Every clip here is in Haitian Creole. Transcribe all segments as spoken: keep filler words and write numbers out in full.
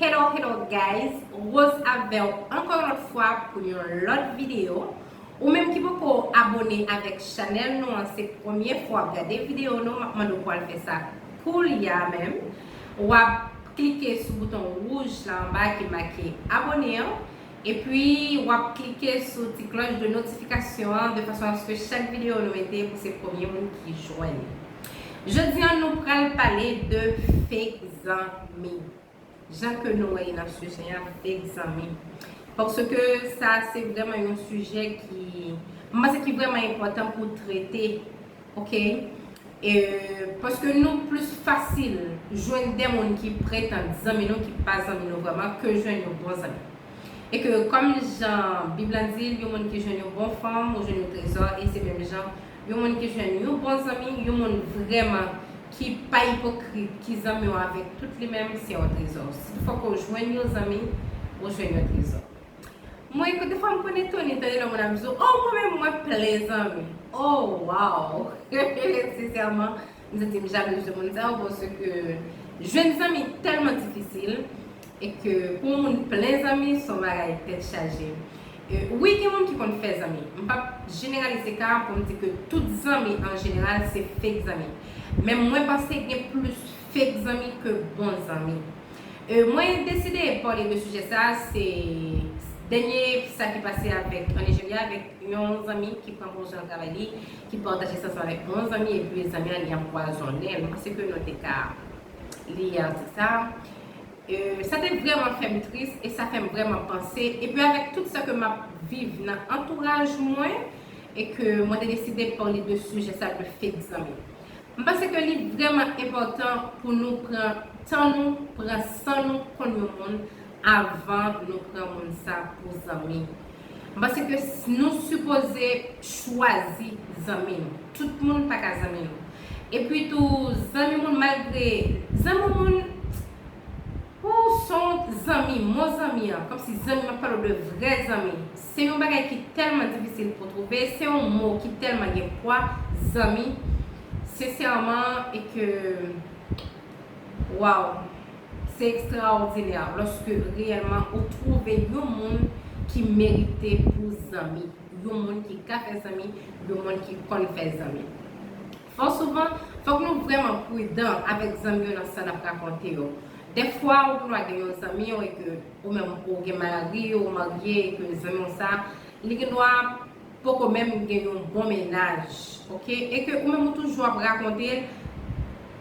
Hello, hello guys, Rose avè w ankò yon lòt fwa pou yon lòt videyo. Ou menm ki poko abone avèk chanèl nou an, se premye fwa w ap gade videyo nou, m ap mande w pou w al fè sa koulye a menm. W ap klike sou bouton wouj la anba ki make abone an, epi w ap klike sou ti klòch de notifikasyon an de fason aske chak videyo nou mete pou se premye moun ki jwenn. Jodi an nou pral pale de fake zanmi. Jan ke nou wè nan sijè a, fake zanmi. Paske sa se vrèman yon sijè ki, m panse ki vrèman enpòtan pou trete, oke? E, paske nou plis fasil jwenn de moun ki pretann zanmi nou, ki pa zanmi nou vrèman, ke jwenn yon bon zanmi. E ke kòm jan Bib lan di, yon moun ki jwenn yon bon fanm, ou jwenn yon trezò, e se menm jan yon moun ki jwenn yon bon zanmi, yon moun vrèman ki pa ipokrit, ki zanmi w avèk tout li menm, se yon trezò. Si toutfwa ke w jwenn yon zanmi, ou jwenn yon trezò. Mwen, kote fwa m konn etone tande lè moun ap di w, oh, mwen menm mwen plen zanmi. Oh, wow! Sensèman, m santi m jalou de moun sa yo, paske jwenn zanmi tèlman difisil, e ke pou yon moun plen zanmi, se yon bagay tèt chaje. E, wi, gen moun ki konn fè zanmi. M p ap jeneralize ka a pou m di ke tout zanmi an jeneral se fake zanmi. Men mwen panse gen plis fake zanmi ke bon zanmi. E, mwen deside pale de sijè sa a, se dènye sa ki pase avèk, an Nijerya, avèk yon zanmi ki pran konje nan travay li, ki pataje sans avèk yon zanmi, epi zanmi an li anpwazonnen l. Mwen panse ke nou te ka li atik sa. E, sa te vrèman fè m tris e sa fè m vrèman panse. Epi avèk tout sa ke m ap viv nan antouraj mwen, e ke mwen te deside pale de sijè sa de fake zanmi. M panse ke li vrèman enpòtan pou nou pran tan nou, pran san nou, konn yon moun avan nou pran moun sa pou zanmi. M panse ke s-, nou sipoze chwazi zanmi nou. Tout moun pa ka zanmi nou. Epi tou, zanmi moun, malgre zanmi moun, ou se yon zanmi, mo zanmi an, kòmsi zanmi, m ap pale w de vrè zanmi. Se yon bagay ki tèlman difisil pou twouve, se yon mo ki tèlman gen pwa, zanmi. Sensèman, e ke, waw, se ekstraòdinè lòske reyèlman ou twouve yon moun ki merite pou zanmi, yon moun ki ka fè zanmi, yon moun ki konn fè zanmi. Fò souvan, fòk nou vrèman pridan avèk zanmi yo nan sa n ap rakonte yo. Dèfwa, ou gendwa gen yon zanmi w e ke ou menm ou gen mari, ou marye, e ke zanmi w sa, li gendwa poko menm gen yon bon mennaj, oke? E ke ou menm ou toujou ap rakonte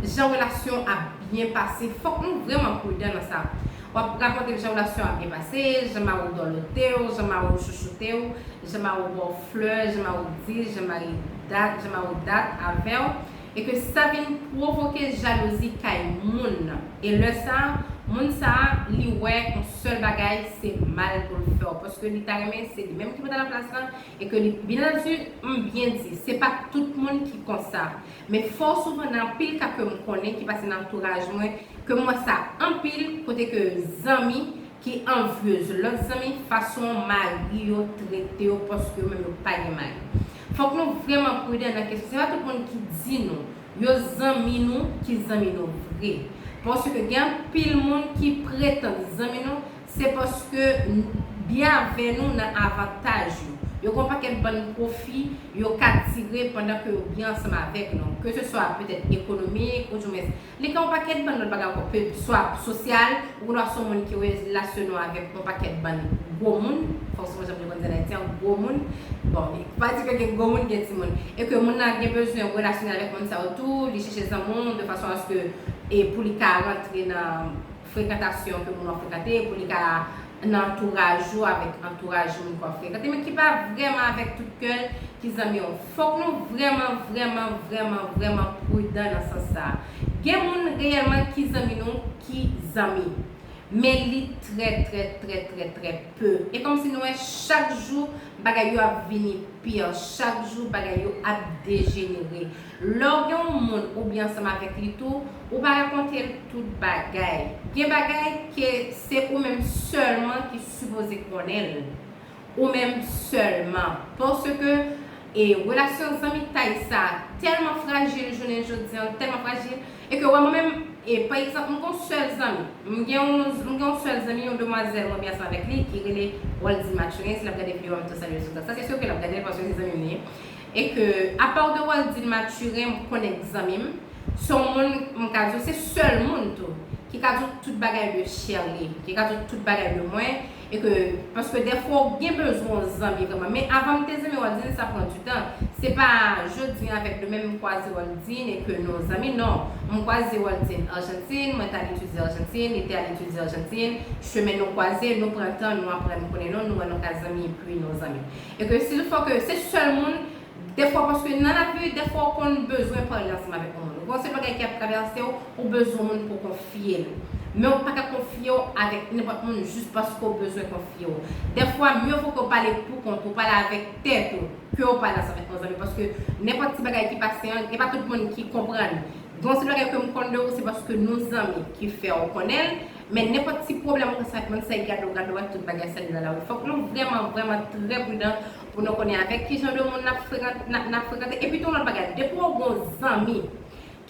l jan relasyon ap byen pase. Fòk nou vrèman pridan nan sa. W ap rakonte l jan relasyon ap byen pase, jan mari w dòlote w, jan mari w chouchoute w, jan mari w ba w flè, jan mari w di, jan mari dat, jan mari w dat avè w. E ke sa vin pwovoke jalouzi kay moun nan. E lè sa, moun sa, li wè yon sèl bagay, se mal pou l fè w. Paske li ta renmen, se li menm ki pou ta nan plas lan, e ke li, byen antandi, m byen di, se pa tout moun ki konsa. Men fò souvan nan anpil ka ke m konnen ki pase nan antouraj mwen, ke m wè sa anpil, kote ke zanmi ki anvyez lòt zanmi fason mari yo trete yo paske yo menm yo pa gen mari. Fòk nou vrèman pridan nan kesyon. Se pa tout moun ki di nou yo zanmi nou ki zanmi nou vre. Paske gen anpil moun ki pretann zanmi nou, se paske byen avè nou nan avantaj yo. Yo gen yon pakèt bann pwofi yo ka tire pandan ke yo byen ansanm avèk nou. Ke se swa petèt ekonomik, ou di mwens, li ka yon pakèt bann lòt bagay ankò, ke swa sosyal, ou gendwa se yon moun ki relasyone w avèk yon pakèt bann gwo moun, fòseman jan nou konn di an Ayiti an, gwo moun. Bon, pa di ke gen gwo moun, gen timoun. E ke moun nan gen bezwen relasyone avèk moun sa yo tou, li chèche zanmi w de fason aske, e pou li ka rantre nan frekantasyon ke moun w ap frekante, pou li ka nan antouraj ou avèk antouraj moun k w ap frekante, men ki pa vrèman avèk tout kè l ki zanmi w. Fòk nou vrèman, vrèman, vrèman, vrèman pridan nan sans sa a. Gen moun reyèlman ki zanmi nou, ki zanmi. Men li trè, trè, trè, trè, trè pe. E kòmsi nou wè chak jou bagay yo ap vini pi, chak jou bagay yo ap dejenere. Lè w gen yon moun ou byen ansanm avèk li tou, ou pa rakonte l tout bagay. Gen bagay ke se ou menm sèlman ki sipoze konnen l. Ou menm sèlman. Paske, e, relasyon zanmitay sa tèlman frajil jounen jodi an, tèlman frajil, e ke wè mwen menm, E pa egzanp, m gen yon sèl zanmi. M gen yon, m gen yon sèl zanmi, yon demwazèl mwen byen ansanm avèk li, ki rele Waldine Mathurin. Si l ap gade videyo a, m tou salye l sou tan. Sa se si ke l ap gade l, paske se zanmi m li ye. E ke, apa de Waldine Mathurin, m konnen k zanmi m. Se yon moun, m ka di w, se sèl moun tou, ki ka di w tout bagay de chè li, ki ka di w tout bagay de mwen. E ke, paske dèfwa ou gen bezwen yon zanmi vrèman. Men avan m te zanmi Waldine, sa pran du tan. Se pa jodi a avèk demen m kwaze Waldine e ke nou zanmi, non. M kwaze Waldine Ajantin, mwen t al etidye Ajantin, li te al etidye Ajantin. Chemen nou kwaze, nou pran tan, nou aprann konnen nou, nou wè nou ka zanmi, epi nou zanmi. E ke si fò ke se sèl moun, dèfwa, paske nan lavi, dèfwa ou konn bezwen pale ansanm avèk yon moun. Ou gen yon seri bagay ki ap travèse w, ou bezwen yon moun pou konfye l. Men ou pa ka konfye w avèk nenpòt moun jis paske ou bezwen konfye w. Dèfwa, mye vo ke w pale pou kont ou, pale avèk tèt ou, ke w pale ansanm avèk yon zanmi. Paske nenpòt ti bagay ki pase an, e pa tout moun ki konprann. Gen yon seri bagay ke m konn de ou, se paske nou zanmi ki fè w konnen l. Men nenpòt ti pwoblèm ou gen sa, moun sa, gade w, gade w ak tout bagay sa li nan lari. Fòk nou vrèman, vrèman trè pridan pou nou konnen avèk ki jan de moun n ap frekan-, n ap, n ap frekante. Epi tou yon lòt bagay, depi w gen yon zanmi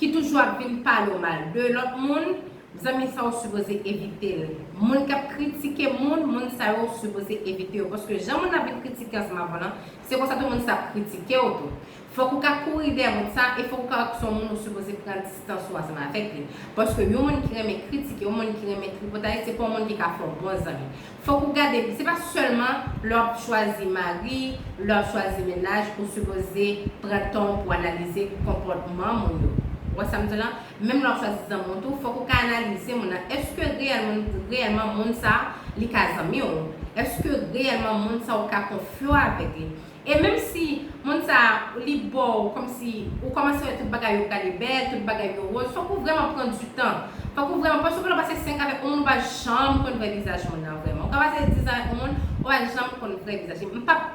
ki toujou ap vin pale w mal de lòt moun, zanmi sa ou sipoze evite l. Moun k ap kritike moun, moun sa yo ou sipoze evite yo. Paske jan moun nan ap vin kritike ansanm avè w lan, se konsa tou moun sa ap kritike w tou. Fòk ou ka kouri dèyè moun sa, e fòk ou ka wè ke se yon moun ou sipoze pran distans ou ansanm avèk li. Paske yon moun ki renmen kritike, yon moun ki renmen tripotay, se pa yon moun ki ka fè w bon zanmi. Fòk ou gade, se pa sèlman lè w ap chwazi mari, lè w ap chwazi mennaj, ou sipoze pran tan w pou analize konpòtman moun yo. Ou wè sa m di w lan? Menm lè w ap chwazi zanmi w tou, fòk ou ka analize moun nan. Èske reyèlman, reyèlman moun sa, li ka zanmi w? Èske reyèlman moun sa, ou ka konfye w avèk li? E menm si moun sa, li ba w, kòmsi ou kòmanse wè tout bagay yo prale bèl, tout bagay yo woz, fòk ou vrèman pran du tan. Fòk ou vrèman, paske lè w pase senk avèk yon moun, ou pa janm konn vrè vizaj moun nan vrèman. Ou ka pase diz avèk yon moun, ou pa janm konn vrè vizaj li. M p ap,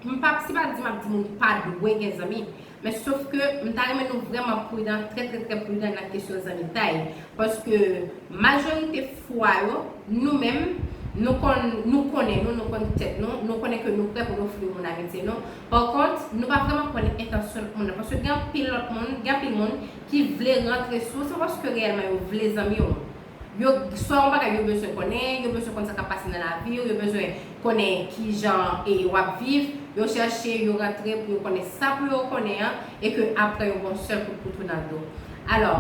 m p ap, se pa di m ap di moun pa dwe gen zanmi. Men sof ke m ta renmen nou vrèman pridan, trè, trè, trè pridan nan kesyon zanmitay. Paske majorite fwa yo, nou menm, nou konn, nou konnen nou, nou konn tèt nou, nou konnen ke nou prè pou n ofri yon moun amitye nou. Pa kont, nou pa vrèman konn entansyon lòt moun nan. Paske gen anpil lòt moun, gen anpil moun ki vle rantre sou ou, se paske reyèlman yo vle zanmi w. Yo, swa yon bagay yo bezwen konnen, yo bezwen konn sa k ap pase nan lavi w, yo bezwen konnen kijan e w ap viv, yo chèche, yo rantre pou yo konnen sa pou yo konnen an, e ke apre yo ba w sèl kout kouto nan do. Alò,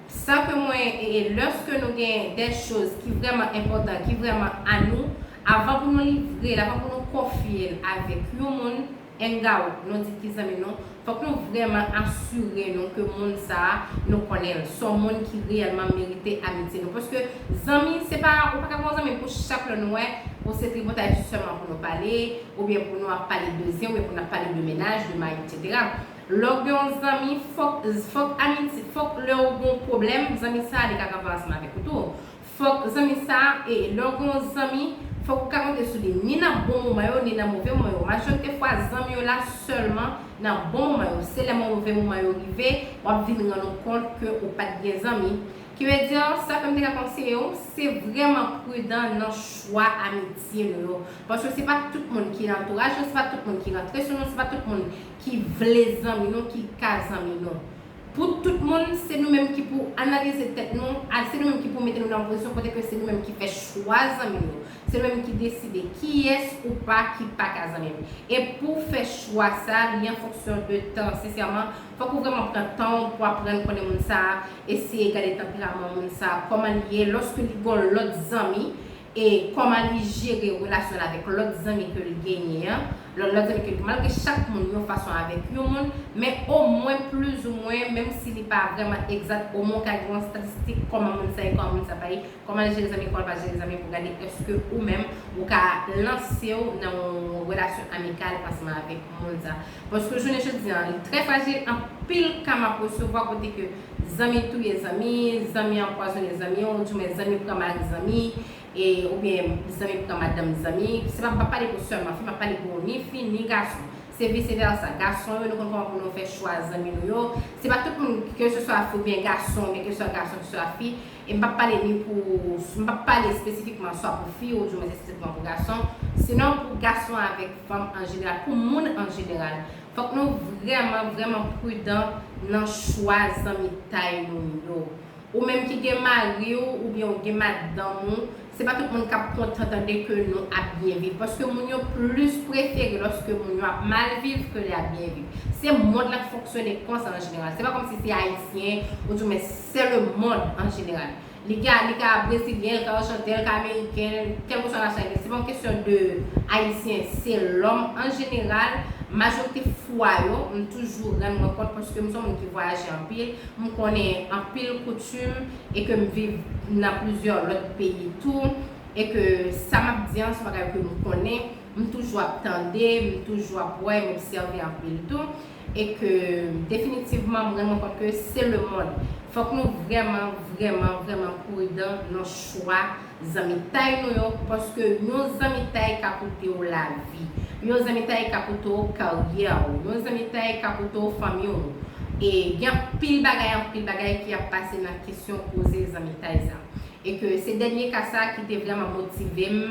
sa ke mwen, e, e, lòske nou gen de choz ki vrèman enpòtan, ki vrèman a nou, avan pou nou livre l, avan pou nou konfye l avèk yon moun, enga w, nou di ki zanmi nou, fòk nou vrèman asire nou ke moun sa a, nou konnen l. Se yon moun ki reyèlman merite amitye nou. Paske zanmi, se pa, ou pa ka pran zanmi pou chak lè nou wè, ou se tripotay sèlman pou nou pale, oubyen pou nou ap pale de zen, oubyen pou nou ap pale de mennaj, de mari, etsetera. Lè w gen yon zanmi, fòk, fòk amitye, fòk lè w gen yon pwoblèm, zanmi sa a, li ka kanpe ansanm avèk ou tou. Fòk zanmi sa a, e lè w gen yon zanmi, fòk ou ka konte sou li, ni nan bon moman yo, ni nan move moman yo. Majorite fwa, zanmi yo la sèlman nan bon moman yo. Se lè move moman yo rive, w ap vin rann ou kont ke ou pa t gen zanmi. Ki vle di, sa ke m te ka konseye w, se vrèman pridan nan chwa amitye nou yo. Paske se pa tout moun ki nan antouraj nou, se pa tout moun ki rantre sou nou, se pa tout moun ki vle zanmi nou, ki ka zanmi nou. Pou tout moun, se nou menm ki pou analize tèt nou, a, se nou menm ki pou mete nou nan yon pozisyon kote ke se nou menm ki fè chwa zanmi nou. Se nou menm ki deside kiyès ou pa ki pa ka zanmi m. E pou w fè chwa sa, li an fonksyon de tan. Sensèman, fòk ou vrèman pran tan w pou aprann konnen moun sa a, eseye gade tanperaman moun sa a, kòman li ye, lòske li gen yon lòt zanmi, e kòman li jere relasyon l avèk lòt zanmi ke l genyen an, lòt, lòt zanmi ke l, malgre chak moun yon fason avèk yon moun, men omwen, plizoumwen, menm si li pa vrèman egzat, omwen w ka gen yon estatistik kòman moun sa ye, kòman moun sa pa ye, kòman l jere zanmi, kòman l pa jere zanmi, pou gade èske ou menm ou ka lanse w nan yon relasyon amikal ansanm avèk moun sa. Paske jounen jodi a, li trè frajil, anpil ka m ap resevwa kote ke zanmi touye zanmi, zanmi anpwazonnen zanmi, oudimwen zanmi pran mari zanmi, e, oubyen zanmi pran madanm zanmi. Se pa, m pa pale pou sèlman fi, m ap pale pou ni fi, ni gason. Se vice versa. Gason yo, nou konn kòman pou nou fè chwa zanmi nou yo. Se pa tout moun, ke se swa fi oubyen gason, oubyen ke se swa gason, ke se swa fi. E m p ap pale ni pou, m p ap pale espesifikman swa pou fi, oudimwen espesifikman pou gason. Sinon, pou gason avèk fanm an jeneral, pou moun an jeneral. Fòk nou vrèman, vrèman pridan nan chwa zanmitay nou yo. Ou menm ki gen mari w oubyen ou gen madanm ou, se pa tout moun k ap kontan tande ke nou ap byen viv. Paske moun yo plis prefere lòske moun yo ap mal viv ke lè y ap byen viv. Se mond lan k fonksyone konsa an jeneral. Se pa kòmsi se ayisyen ou di men se le monde an jeneral. Li ka, li ka brezilyen, li ka ajanten, li ka ameriken, kèlkeswa nasyalite. Se pa yon kesyon de ayisyen, se lòm an jeneral. Majorite fwa yo, m toujou rann mwen kont paske m se yon moun ki vwayaje anpil. M konnen anpil koutim e ke m viv nan plizyè lòt peyi tou, e ke sa m ap di an se yon bagay ke m konnen, m toujou ap tande, m toujou ap wè, m obsève anpil tou, e ke definitivman m rann mwen kont ke se le monde. Fòk nou vrèman, vrèman, vrèman pridan nan chwa zanmitay nou yo, paske yon zanmitay ka koute w lavi, yon zanmitay ka koute w karyè w, yon zanmitay ka koute w fanmi w. E gen anpil bagay, anpil bagay ki ap pase nan kesyon koze zanmitay sa. E ke se dènye ka sa ki te vrèman motive m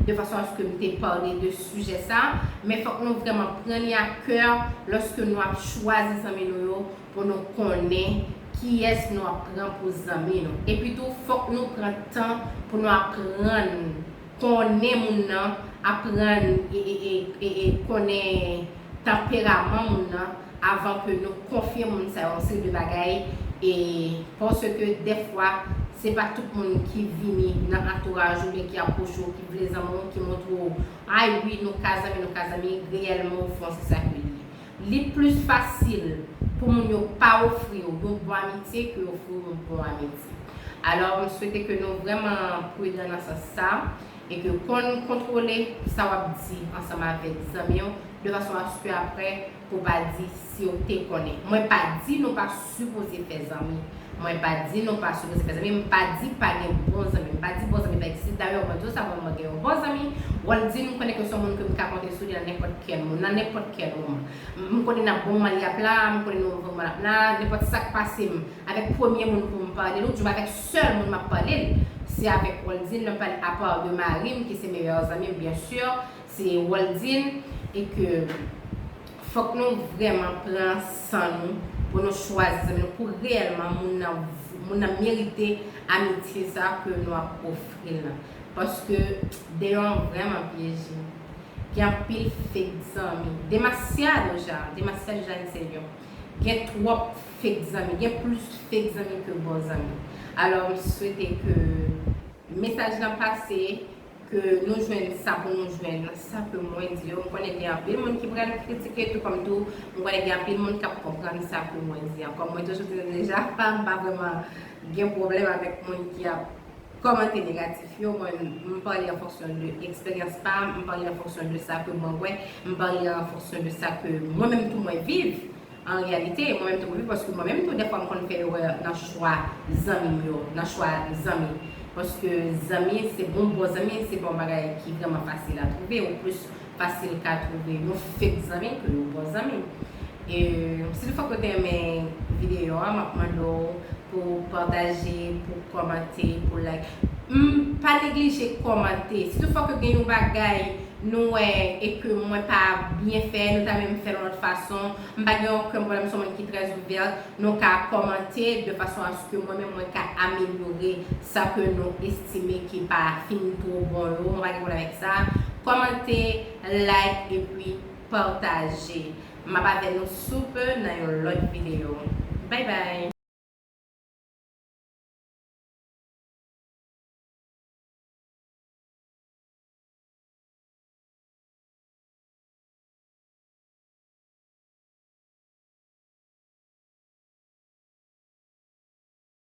de fason aske m te pale de sijè sa, men fòk nou vrèman pran li a kè lòske nou ap chwazi zanmi nou yo, pou nou konnen kiyès nou ap pran pou zanmi nou. Epi tou, fòk nou pran tan pou nou aprann konnen moun nan, aprann e, e, e, e, e konnen tanperaman moun nan avan ke nou konfye moun sa yo yon seri de bagay, e paske dèfwa se pa tout moun ki vini nan antouraj ou oubyen ki apwoche w, ki vle zanmi w, ki montre w, ay wi, nou ka zanmi, nou ka zanmi, reyèlman o fon se sa ke li ye. Li plis fasil pou moun yo pa ofri w yon bon amitye ke ofri w yon bon amitye. Alò, m swete ke nou vrèman pridan nan sans sa e ke konn kontwole sa w ap di ansanm avèk zanmi w, de fason aske apre pou w pa di si w te konnen. Mwen pa di nou pa sipoze fè zanmi. Mwen pa di nou pa sipoze fè zanmi, m pa di pa gen bon zanmi, m pa di bon zanmi pa egziste. Dayè, mwen di w sa, mwen, mwen gen yon bon zanmi. Waldine, m konnen ke se yon moun ke m ka konte sou li nan nenpòt kèl moun, nan nenpòt kèl moman. M, m konnen nan bon moman li ap la, m konnen nan move moman l ap la, nenpòt sa k pase m, avèk premye moun pou m pale l, oubyen avèk sèl moun m ap pale l, se avèk Waldine, lè m pale apa de mari m, ki se meyè zanmi m, byen si, se Waldine, e ke fòk nou vrèman pran san nou pou nou chwazi zanmi nou, pou reyèlman moun nan, moun nan merite amitye sa ke nou ap ofri l lan. Paske deyò an vrèman pyeje. Gen anpil fake zanmi. Demasiado já, demasiado já, en serio. Gen twòp fake zanmi. Gen plis fake zanmi ke bon zanmi. Alò, m swete ke mesaj lan pase, ke nou jwenn sa pou nou jwenn, sa ke mwen di yo. M konnen gen anpil moun ki pral kritike, tou kòm tou, m konnen gen anpil moun k ap konprann sa ke mwen di an. Kòm mwen toujou di nou deja, m pa vrèman gen pwoblèm avèk moun ki ap kòmante negatif yo. Mwen, m pale an fonksyon de eksperyans pa m, m pale an fonksyon de sa ke mwen wè, m pale an fonksyon de sa ke mwen menm tou mwen viv. An reyalite, mwen menm tou, wi, paske mwen menm tou, dèfwa m konn fè erè nan chwa zanmi m yo, nan chwa zanmi. Paske zanmi, se bon, bon zanmi, se pa yon bagay ki vrèman fasil a twouve, ou plis fasil ka twouve yon fake zanmi ke yon bon zanmi. E, si toutfwa ke w te renmen videyo a, m ap mande w pou w pataje, pou w kòmante, pou w like. M, pa neglije kòmante. Si toutfwa ke gen yon bagay nou wè e ke mwen pa byen fè, nou ta renmen m fè l yon lòt fason, m pa gen okenn pwoblèm, m se yon moun ki trè ouvè, nou ka kòmante de fason aske mwen menm mwen ka amelyore sa ke nou estime ki pa fin twò bon yo, mwen pa gen pwoblèm avèk sa. Kòmante, like, epi pataje. M ap avè nou sou pe nan yon lòt videyo. Bye bye!